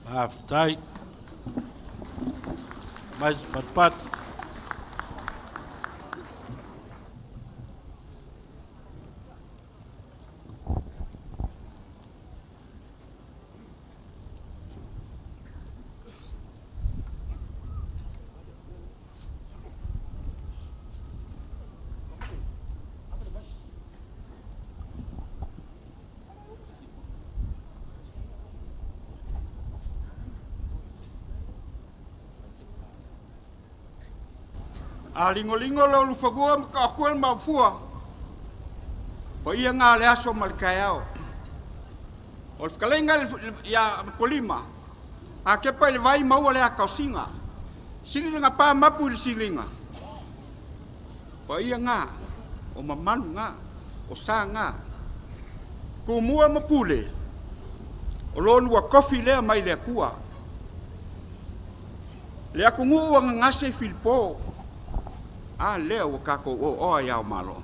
Faafetai. Mai se patupatu. A ligoligo le ulufanua ma taotua le maofua, paia na o le aso ma le taeao. O le fetalaiga ia Apolima, a tepa i le vai maua le ataosina, sili le gapa mapu i le siliga, paia na, o mamalu na, o sa na. Tumua ma Pule, o lo oulua tofi lea mai le Atua. Le atunuu ua gagase i Filipo, a lea ua tatou oaoa i ao Malo.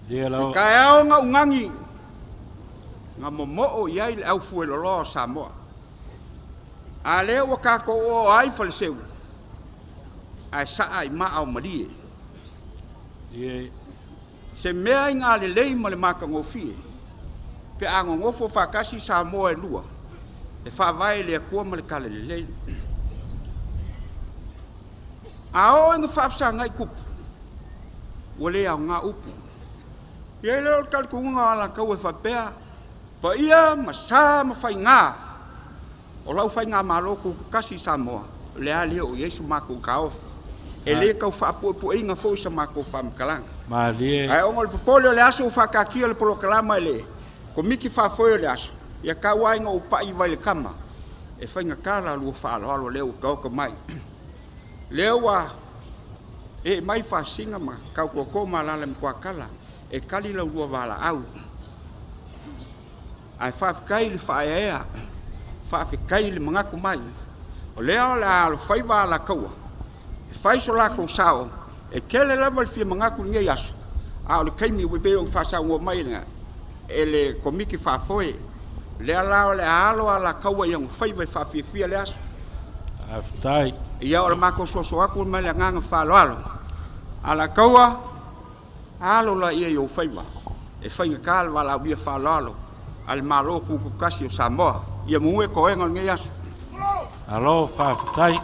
Ia Le lava. taeao na ugagi, na momoo i ai le aufueloloa o Samoa. A lea ua tatou oaoa ai Faleseu, ae saa i maa o malie. Ia. Se mea i gā lelei ma le matagofie, pe a nonofo faatasi Samoa e lua, e faavae i le Atua ma le Talalelei. A oo ina faafesagai tupu, ua le aoga upu. E i ai lea o le talitonuga o Alataua e faapea, paia ma sa ma faiga o lau faigamalo tutoatasi i Samoa, o le a le oo i ai so matou taofi. E le tau faapuepueina foi sa matou faamatalaga. Malie. Ae ona o le popole o le aso ua faataatia le polokalama e le Komiti Faafoe o le aso, ia tau lava ina ou pai i Vailekama, e faigata la lua faaaloalo lea ua taoto mai. Lea ua ee mai Faasisina ma tau tootoo ma alaala i Matuatala e tali la ulua valaau. Ae faafetai i le faaeaea, faafetai i le manatu mai. O lea o le a alofaiva alataua e fai so latou sao, e tele lava le fia manatu i lenei aso, a o le taimi ua pei ona faasaunoa mai e le Komiti Faafoe, lea la o le a alo alataua i alofaiva e faafiafia le aso. Faafetai. Ia o le matou soso atu ma le agaga faaaloalo. Alataua, alo laia i ou faiva, e faigata le valaaulia faaaloalo a le Malo Tutoatasi o Samoa. Ia manuia toega o lenei aso. Malo faafetai.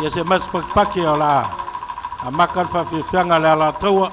Ia se masi pakipaki o le a amata le faafiafiaga a le Alataua.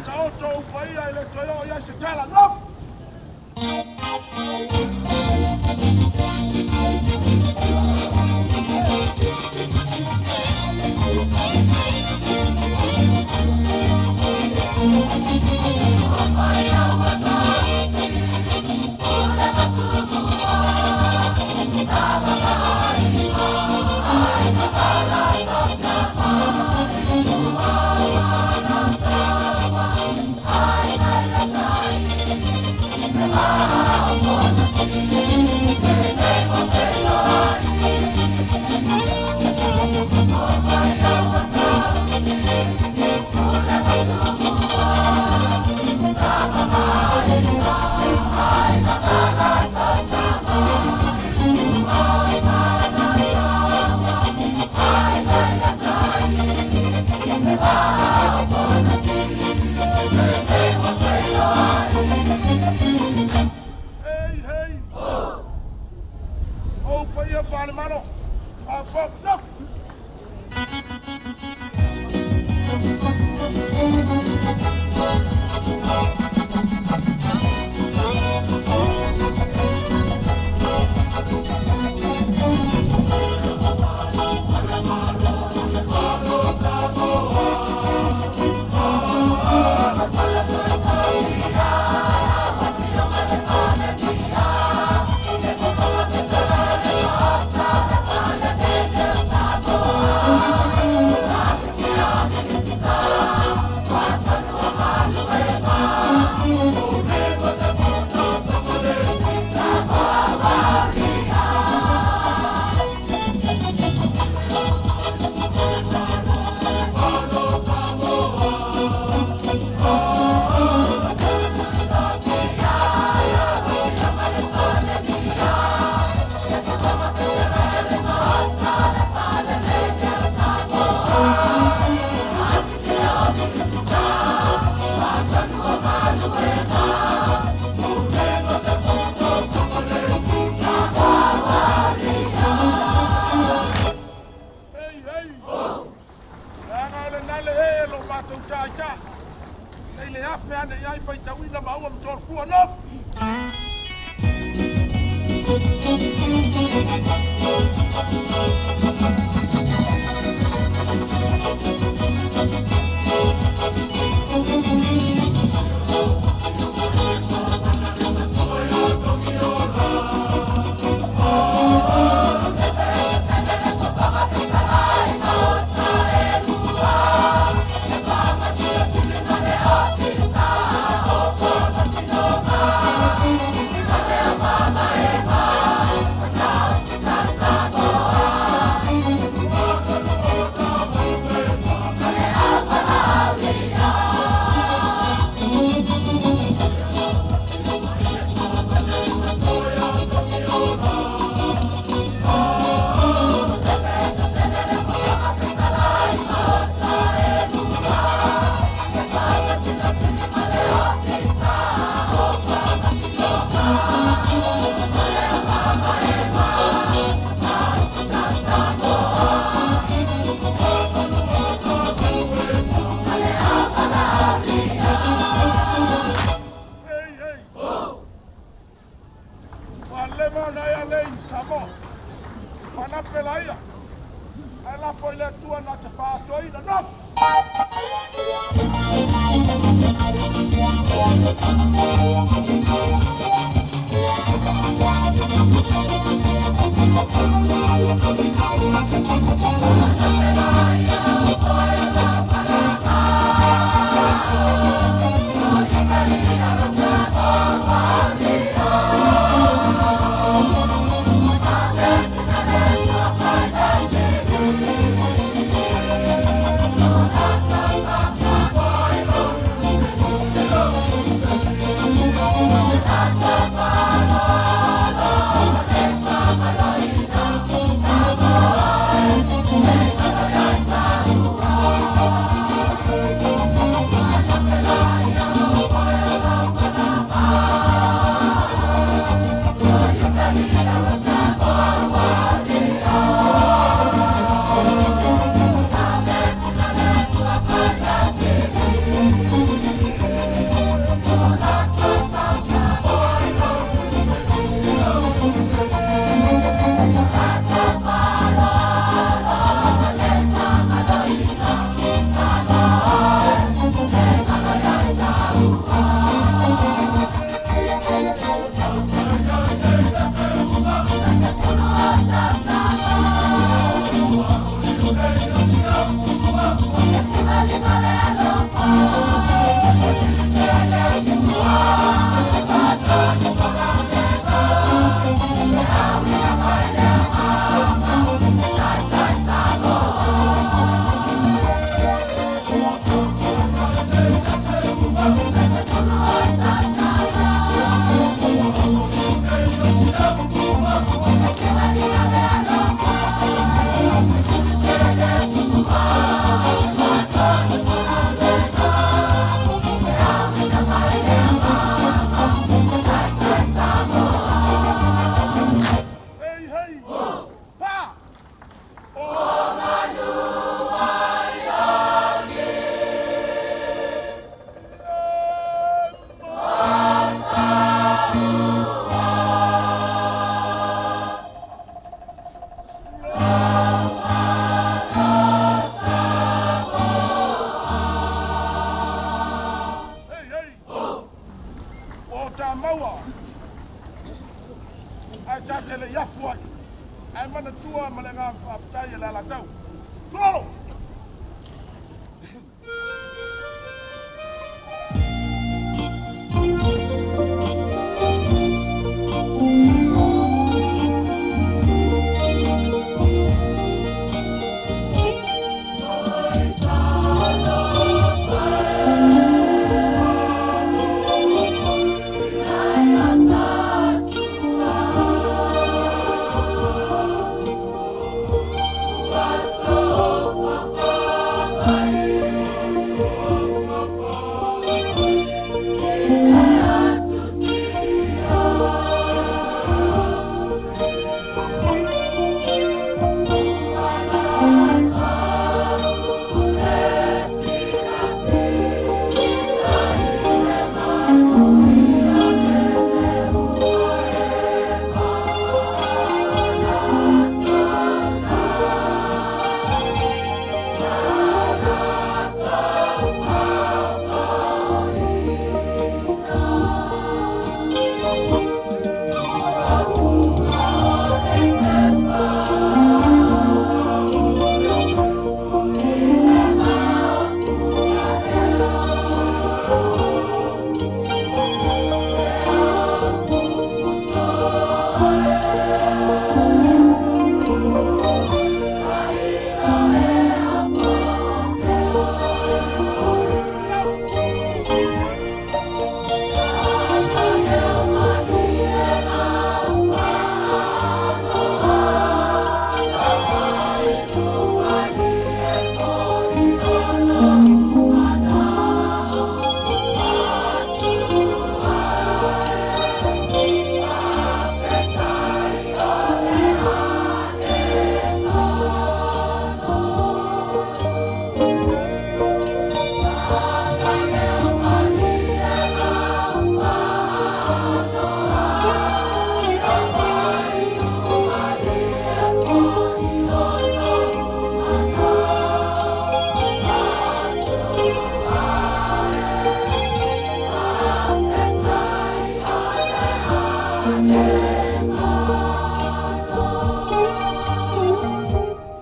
Faataoto ou paia e le toe oo i ai se tala. Nofo! Hei, hei! Ou paia faale-Malo, faafofoga, nofo! Hei, hei! Leaga o le nale e lo matou taitai. Nei le afe ane i ai faitauina maua ma tolofua. Nofo! Hei, hei! Ua leva ona e alei i Samoa. Fanape laia. Ae lafo i le Atua na te faaatoaina. Nofo! Hei, hei! Pa! Hei, hei! Ua o ta maua. Ae ta te le iafu ai. Ae manatua ma le agaga faafetai e le alatau. Tulolo!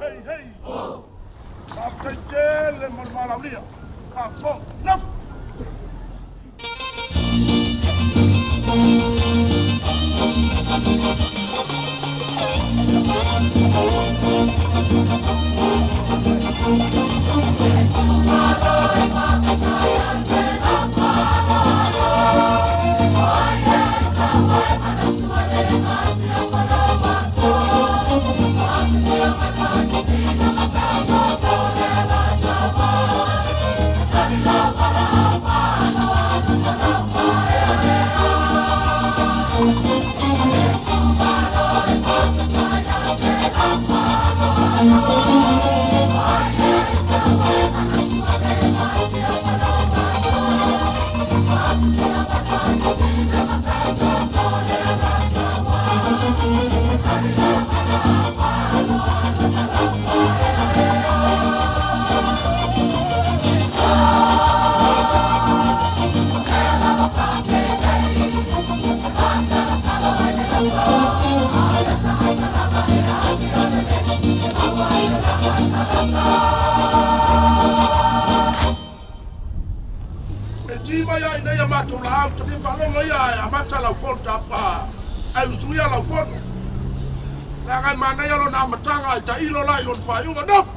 Hei, hei! Faafetai tele mo le valaaulia. Faafofoga. Nofo! Ti mai ai nei a matou laau ta fia faalogo ia ae amata lau fono ta ae usuia lau fono. Leaga e manaia lona amataga ae tailo la i lona faaiuga. Nofo!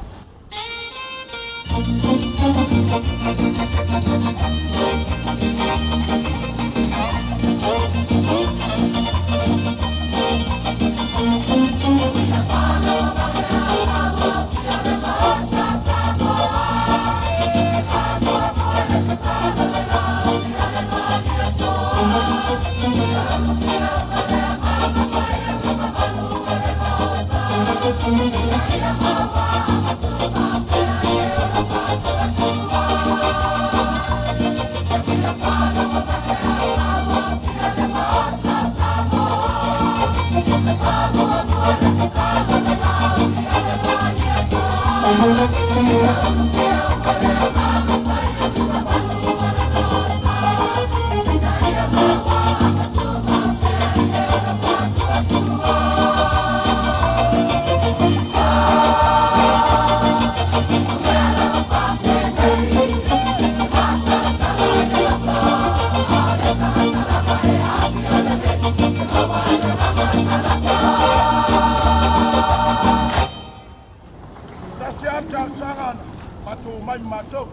Tasi lava le talosaga na matou omai ma matou.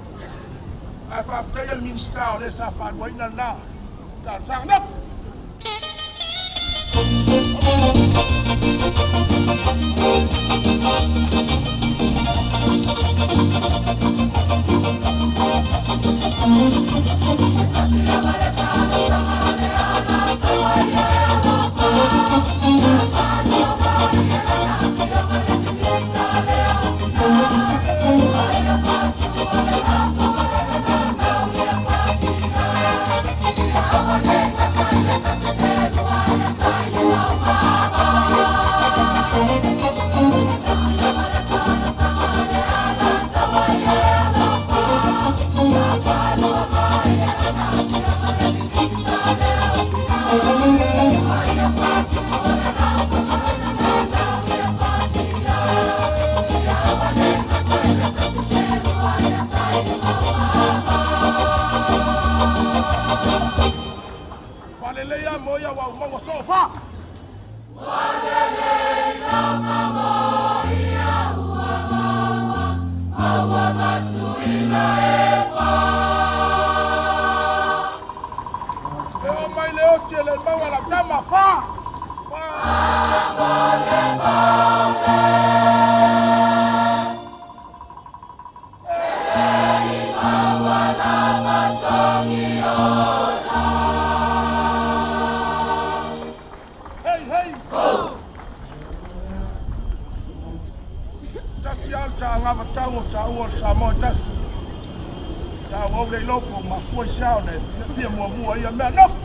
Ae faafetai le Minisita o lea sa faaluaina lena talosaga. Nofo! Faleleia moia wa umaua sofa. E o mai le oti e le maua la tama fa. Hei, hei! Tasi lava le taagavatau o taua o le Samoa e tasi. Taua le iloa po o mafua i se ao na e fia muamua ia mea. Nofo!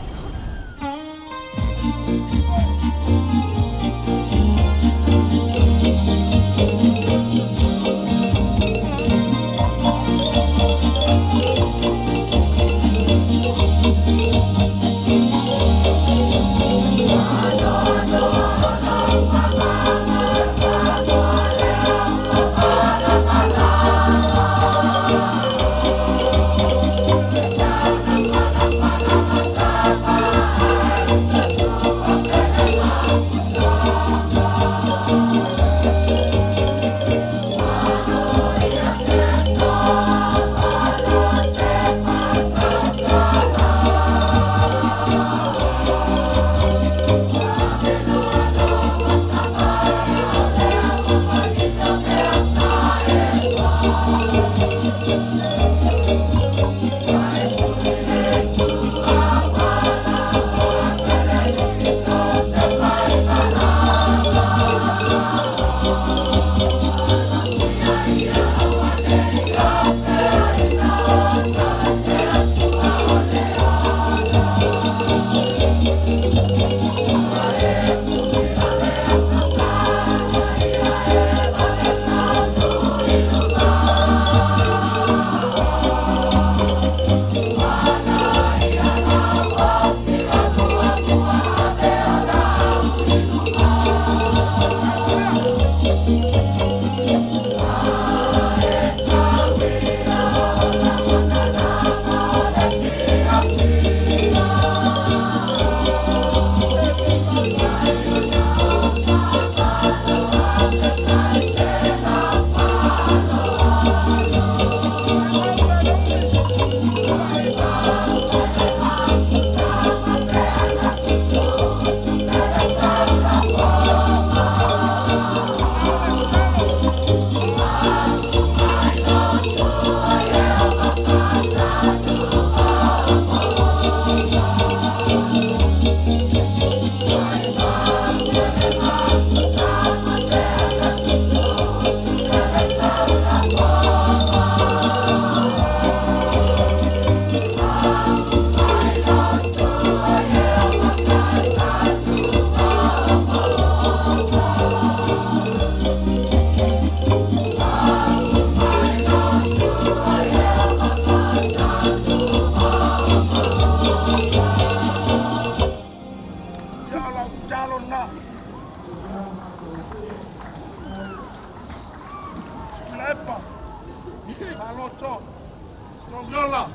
Togiola.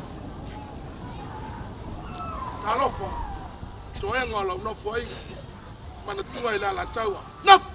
Talofa. Toega o lau nofoaiga. Manatua i le Alataua. Nofo!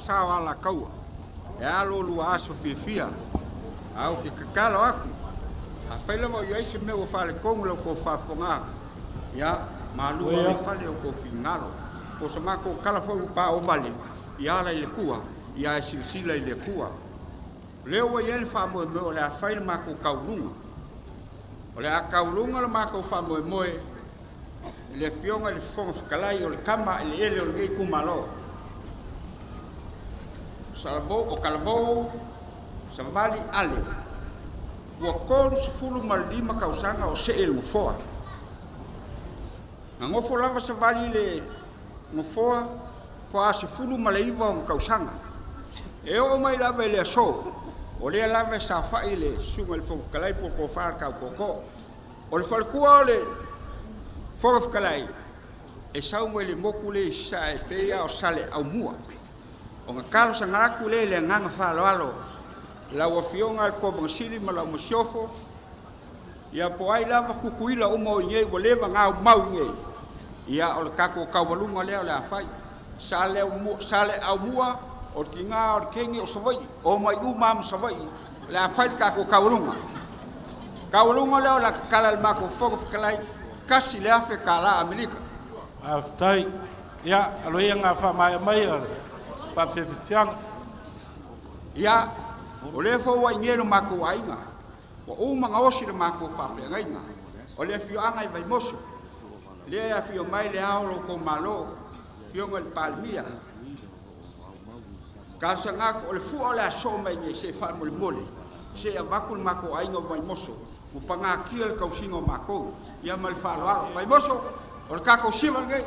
sa o Alakaua, e a lo lua aso fiafia. Ae ou te tatalo atu, afai lava o i ai se mea ua faaletonu i la outou faafofogaaga, ia malu ave i fale o outou finagalo. Po o se matou tala foi ua paovale, ia ala i le Atua, ia e silasila i le Atua. O lea ua i ai le faamoemoe o le a fai le matou tauluga. O le a tauluga le matou faamoemoe i le Afioga i le Fofoga Fetalai o le tama eleele o lenei itumalo. O Talavou Savali Ale, ua 35 tausaga o see le nofoa. Na nofo lava Savali i le nofoa faatoa 19 ona tausaga. E oo mai lava i le aso, o lea lava e saofai le Susuga i le Fofoga Fetalai po o le Tofa a le Tau Tootoo. O le faletua o le Fofoga Fetalai, e sau mai le motu lea i Sasae, e pei lava o Saleaaumua. Ona talosaga atu lea i le agaga faaaloalo i lau Afioga i le Kovana Sili ma lau Masiofo, ia po o ai lava Tutuila uma o i inei ua leva ona aumau i inei, ia o le tatou taualuga lea o le a fai. Saleaaumua, o le tina o le teine o Savaii, omai uma lava ma Savaii, o le a fai le tatou taualuga. Taualuga lea o le a tatala e le matou Fofoga Fetalai, $1,000 Amerika. Faafetai. Ia, alo ia ina faamaea mai le faafiafiafiaga. Ia, o lea foi ua i inei lo matou aiga, ua uma ona osi le matou faafeagaiga, o le afioaga i Vaimoso, lea e afio mai le Ao o lo outou Malo, Afioga i le Palemia. Talosaga atu, o le fua o le a sosoo mai nei, se faamolemole, se i avatu le matou aiga o Vaimoso, ua pagatia le tausiga o matou. Ia ma le faaaloalo. Vaimoso, o le tatou siva lenei.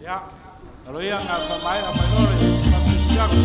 Ia, alo ia ina faamaea mai loa le faafiafiaga.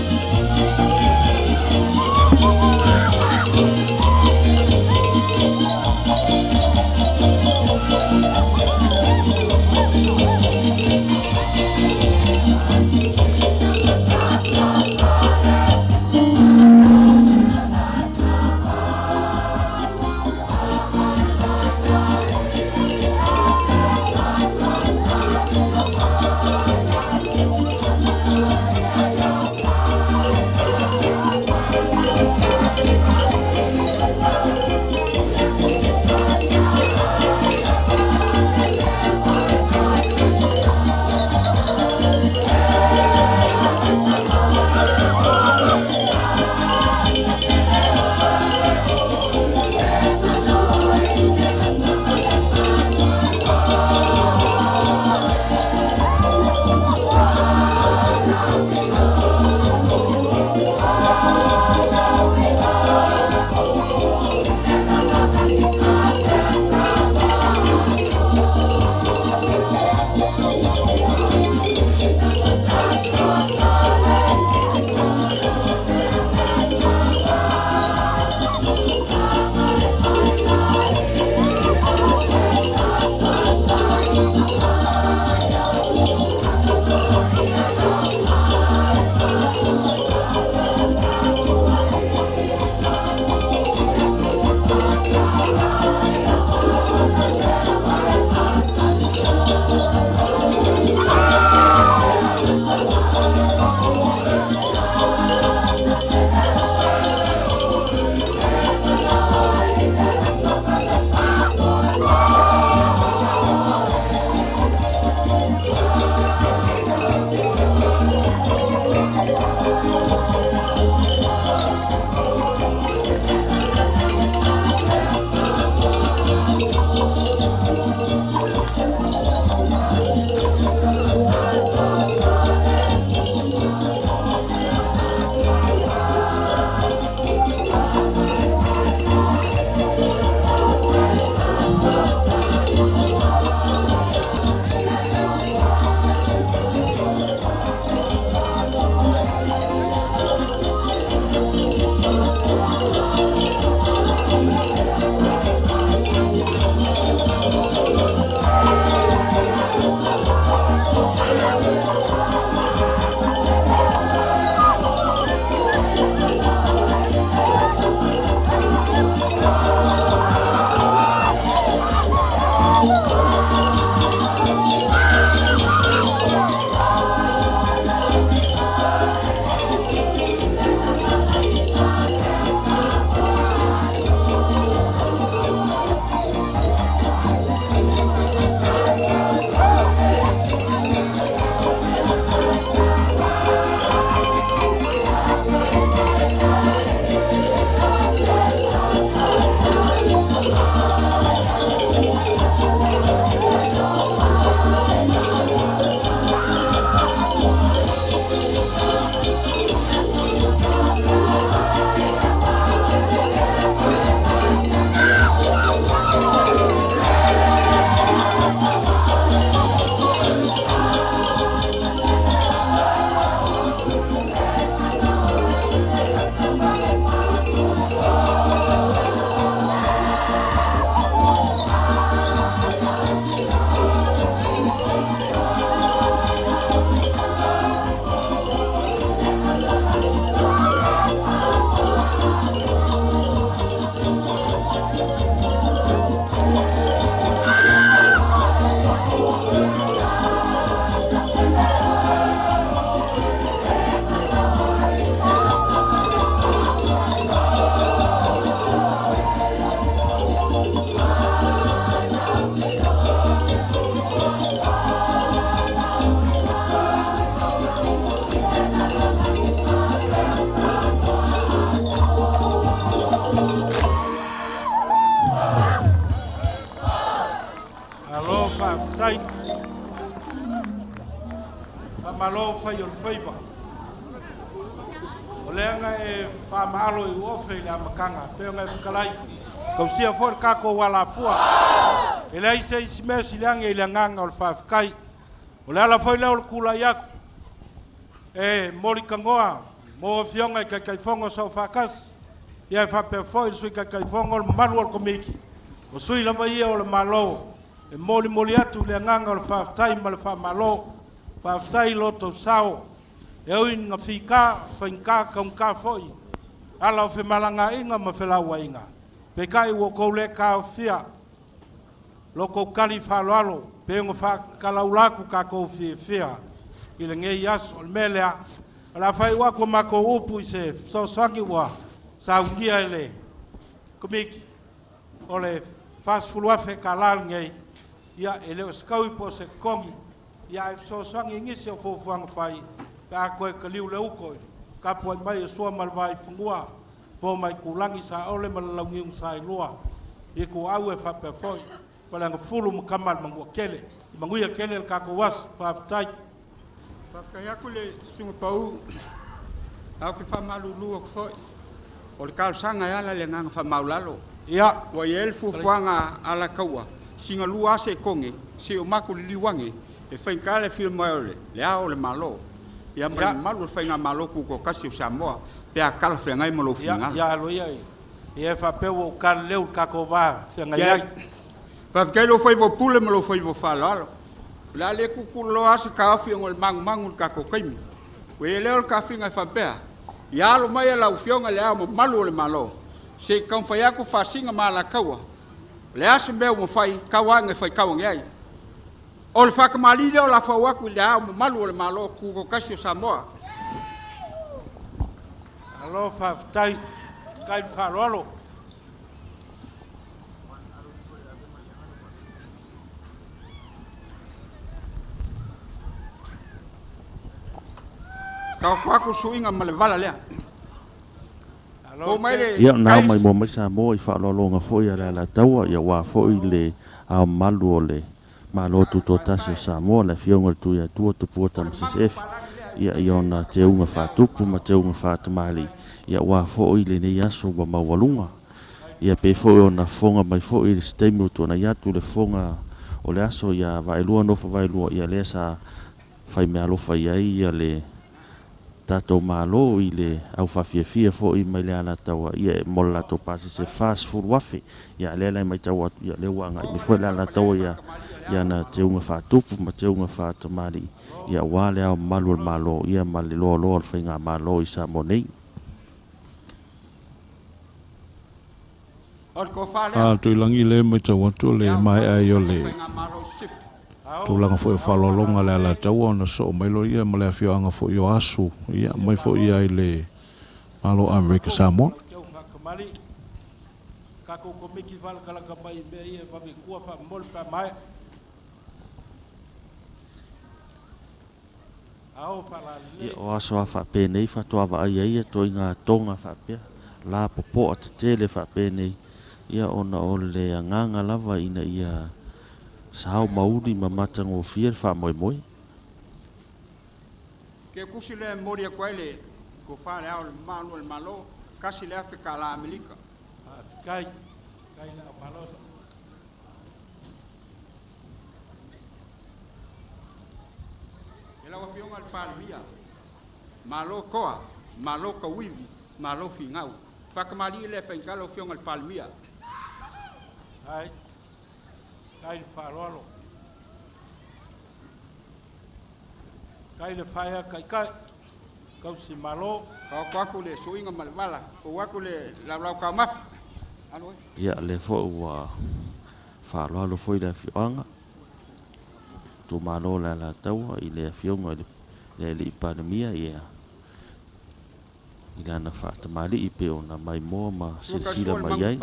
Malo fai o le faiva. O lea na e faamaalo i uofe i le amataga, pei ona e fetalai, tausia foi le tatou alafua. E leai se isi mea e sili ane i le agaga o le faafetai. O le ala foi lea o le tulai atu e molikanoa mo Afioga i Taitaifono Soofaatasi, ia e faapea foi le Sui Taitaifono, o le mamalu o le Komiti, o sui lava ia o le Malo, e molimoli atu le agaga o le faafetai ma le faamalo. Faafetai i lo outou sao, e ui ina fita, faigata, taugata foi ala o femalagaaiga ma felauaiga, peitai ua outou le taofia lo outou tali faaaloalo pe ona faatalaula atu tatou fiafia i lenei aso. O le mea lea, o le a faaiu atu a matou upu i se fesoasoani ua saunia e le Komiti o le $40,000 lenei, ia e le o se taui po o se totogi, ia ae fesoasoani i nisi o fuafuaga fai pe a toe taliu le uto i le tapuai mai a Sua ma le Vaifanua, Fofo ma Aitulagi, Saole ma le Launiu na Saelua, Ituau e faapea foi Faleagafulu ma Tama a le Manuatele. Ia manuia tele le tatou aso. Faafetai. Faafetai atu i le Susuga Pau, ae ou te faamalulu atu foi, o le talosaga e ala i le agaga faamaualalo. Ia. Ua i ai le fuafuaga a Alataua, sina 2 aso e toge, se i o matou liliu ane, e faigata le afio mai o Le Ao o le Malo, ia ma le mamalu o le Faigamalo Tutoatasi o Samoa, pe a talafeagai ma lou finagalo. Ia, alo ia, ia e faapea ua ou taleleu i le tatou va feagai ai. Faafetai i lou faiva o pule ma lou faiva o faaaloalo. O le a le tuutuuloa lava se taofi ona o le manumanu i le tatou taimi. Ua i ai lea o le tafiga e faapea, Ia alo mai lau Afioga i Le Ao Mamalu o le Malo, se i taumafai atu Faasina ma Alataua, o le a se mea ua mafai, tau lava ina e faitau ane ai. O le faatamalii lea o le a fau atu i Le Ao Mamalu o le Malo Tutoatasi o Samoa. Malo faafetai, faafetai le faaaloalo. Taoto atu suiga ma le vala lea. Ia, na ao mai mua mai Samoa i faaaloaloga foi a le Alataua, ia aua foi le ao mamalu o le Malo Tutoatasi o Samoa, le Afioga i le Tuiatua Tupua Tamasese Efi, ia i ona teuga faatupu ma teuga faatamalii, ia aua foi lenei aso ua maualuga. Ia pei foi ona fofoga mai foi i se taimi ua tuanai atu le fofoga o le aso ia Vaelua nofo Vaelua, ia lea sa fai meaalofa i ai ia le tatou Malo i le au faafiafia foi mai le Alataua ia mo le latou pasese e 40,000. Ia a lea la e matau atu ia lea ua agai mai foi le Alataua ia i ana teuga faatupu ma teuga faatamalii ia aua le ao mamalu o le Malo ia ma le loaloa o le faigamalo i Samoa nei. A Tuilagi lea e matau atu o le maea ai o le tulaga foi o faaaloaloga a le Alataua ona sosoo mai loa ia ma le afioaga foi o Asu ia mai foi ia i le Malo o Amerika Samoa. Ia, o aso lava faapenei faatoa vaai ai ituaiga toga faapea, la popoa tetele faapenei, ia ona o le agaga lava ina ia sao mauli ma matagofie le faamoemoe. Ke kusi lea e momoli atu ai le tofa le Ao o le Mamalu o le Malo, $1,000 Amerika. Faafetai, faafetai le malosi. E lau Afioga i le Palemia, malo toa, malo tauivi, malo finau. Faatamalii lea e faigata lau Afioga i le Palemia. Ai, tai le faaaloalo. Tai le faea taitai, tausi malo. Taoto atu le suiga ma le vala, pou atu le laulau taumafa. Alo e. Ia, lea foi ua faaaloalo foi le afioaga. Itumalo o le Alataua i le Afioga i le Alii Palemia ia i lana faatamalii pei ona maimoa ma silasila mai ai.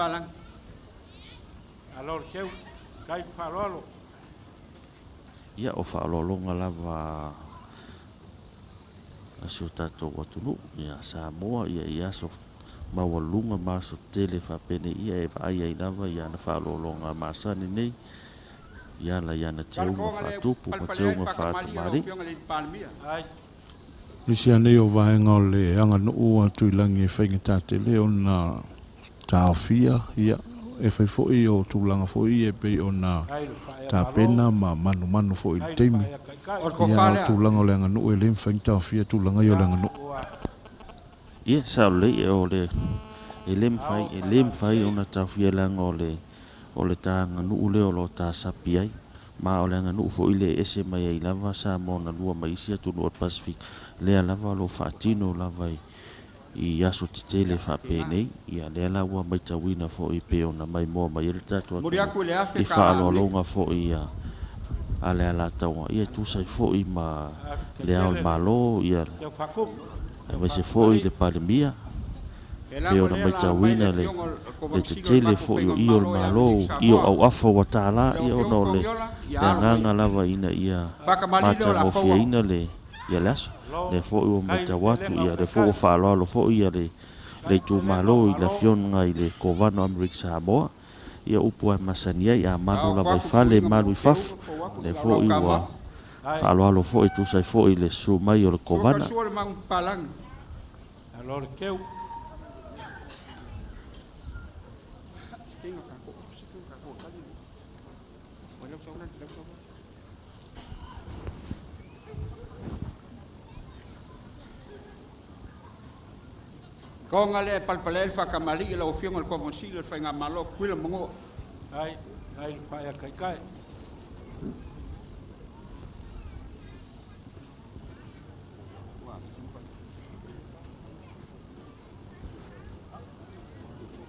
Ia o faaaloaloga lava a si o tatou atunuu ia Samoa ia i aso maualuluga ma aso tetele faapenei ia e vaai ai lava i ana faaaloaloga masani nei i ala i ana teuga faatupu ma teuga faatamalii. Nisi lava nei o vaega o le aganuu a Tuilagi e faigata tele ona taofia, ia, e fai foi o tulaga foi ia e pei ona tapena ma manumanu foi i le taimi. Ia, a o tulaga o le aganuu e le mafai ona taofia tulaga ia o le aganuu. Ia, sao lelei, o le, e le mafai, e le mafai ona taofia leaga o le, o le ta aganuu lea o lo o tasapi ai. Ma o le aganuu foi lea e ese mai ai lava Samoa na lua mai isi atunuu o le Pasefika, lea lava o lo o faatino lava i, i aso tetele faapenei. Ia, lea la ua matauina foi pei ona maimoa mai ai le tatou atunuu i faaaloaloga foi a, a le Alataua, ia e tusa ai foi ma Le Ao o le Malo, ia, aemaise foi le Palemia, pei ona matauina le, le tetele foi o i o le Malo, i o auafa ua tala, ia ona o le, le agaga lava ina ia matagofieina le, ia le aso. Lea foi ua matau atu, ia lea foi ua faaaloalo foi ia le, le itumalo i le Afioga i le Kovana o Amerika Samoa, ia upu lava e masani ai, a malu lava i fale, malu i fafo, lea foi ua faaaloalo foi e tusa ai foi le susu mai o le Kovana. Toga lea e palepale ai le faatamalii i lau Afioga i le Kovana Sili o le Faigamalo o Tutuila ma Manua. Ai, ai le faea taitai.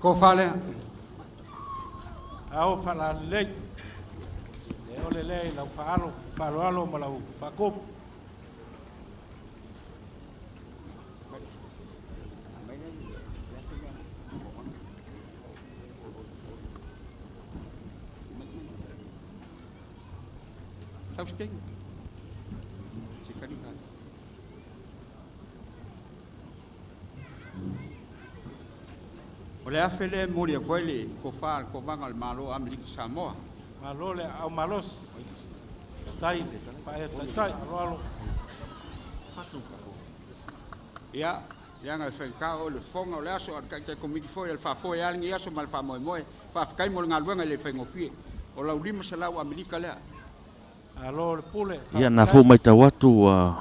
Tofa lea. Ao faalalelei. Le ole lea i lau faalo, faaaloalo ma lau faakopo. O le afe lea e momoli atu ai le tofa a le Kovana o le Malo o Amerika Samoa. Malo le aao malosi. Tai le faaea taitai aloalo. Ia, leaga e faigata oe le fofoga o le aso, a o le taitai komiti foi a le faafoe lava lenei aso ma le faamoemoe. Faafetai mo le galuega e le faigofie. O lau 500 Amerika lea. Malo le pule, Ia, na faafetai. foi matau atu ua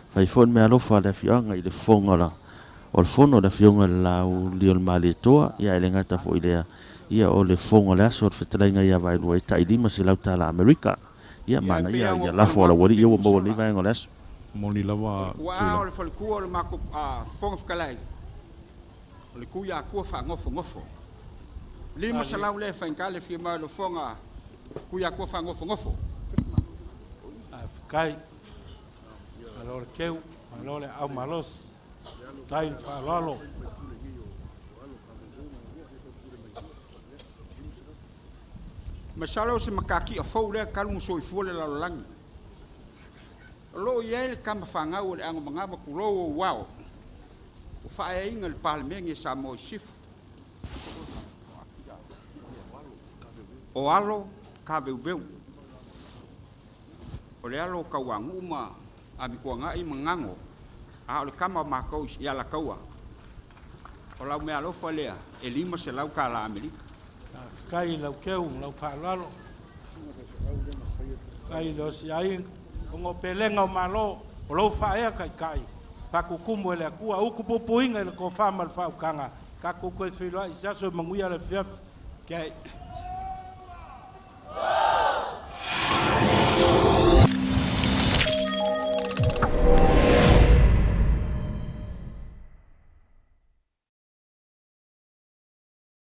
fai foi le meaalofa a le afioaga i le fofoga o le fono a le afioga i le Lauliolemalietoa, ia ae le gata foi i lea, ia o le fofoga o le aso o le fetalaiga ia Vaelua e tai 500 tala Amerika. Ia, Ia, e pei manaia lava ona ia ou lafo a talanoa atu i laualii le ia ua taimi ua maua nei sola, vaega o le aso. Moni o le lava tuaa o Tuilagi. le faletua o le matou Fofoga Fetalai, o le Tuiatua faanofonofo. 500 lea e faigata le fia mai o le fofoga Tuiatua faanofonofo. Faafetai. Malo le keu, malo le aao malosi. Tai le faaaloalo. Masalo o se matatia fou lea talu ona soifua le lalolagi. O lo o i ai le tama fanau a le Anomanava tulou ou ao, ua faaeaina i le Palemene Samoa i Sisifo. O alo Kaveuveu, o le alo o Tauanuu ma Amituanai ma Gano, a o le tama o matou i Alataua. O lau meaalofa lea e 500 tala Amerika. Faafetai i lau keu ma lau faaaloalo. Faafetai i le osiaiga, ona o pelega o Malo, o lou faaea taitai, faakukumu e le Atua, utu puipuiga i le tofa ma le faautaga, tatou toe feiloai i se aso e manuia le afiafi. Okay.